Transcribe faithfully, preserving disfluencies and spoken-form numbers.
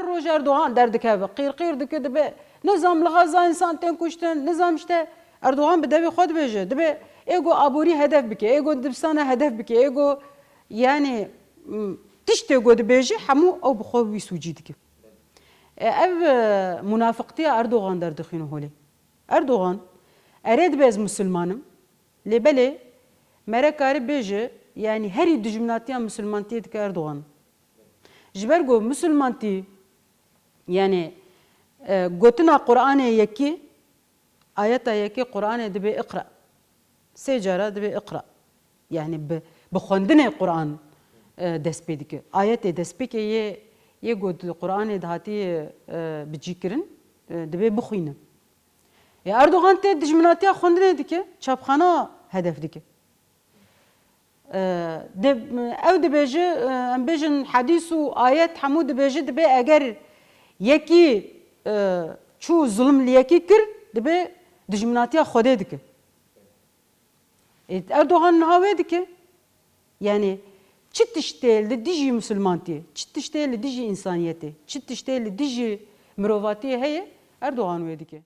Roj Erdogan derdikeve, qîr qîr dike, dibe nizam li Xeza însan tên kuştin, nizam işte Erdogan bi devê xwe dibêje, dibe ê ku aborî hedef bike, ê ku dibistana hedef bike, ê ku yani m, tiştê ku dibêje hemû ew bi xwe wî sûcî dike. E, ev e, munafiqtiya Erdogan derdixîne holê. Erdogan erê dibe ez musulman im, lê belê mere kare bêje yani herî dijminatiya musulmantiyê dike Erdogan. Ji ber ku musulmantî yani e, gotina Quranê yekî, ayeta yekê Quranê dibê iqra. Sê cara dibê iqra. Yani bi, bi xwendinê Quran e, dest pê dike. Ayetê destpêkê yê, yê ku di Quranê dihatî e, bicîkirin e, dibê bixwîne. Ê Erdogan tê dijminatiya xwendinê dike, çapxana hedef dike. E, de, ew dibêje, e, em bêjin hedîs û ayet hemû dibêje, dibê eger yekî e, çû zulm li yekî kir, dibê dijminatiya Xwedê dike. Ê, Erdogan niha wê dike. Yani çi tiştê li dijî musulmantiyê, çi tiştê li dijî însaniyetê, çi tiştê li dijî mirovatiyê heye, Erdogan wê dike.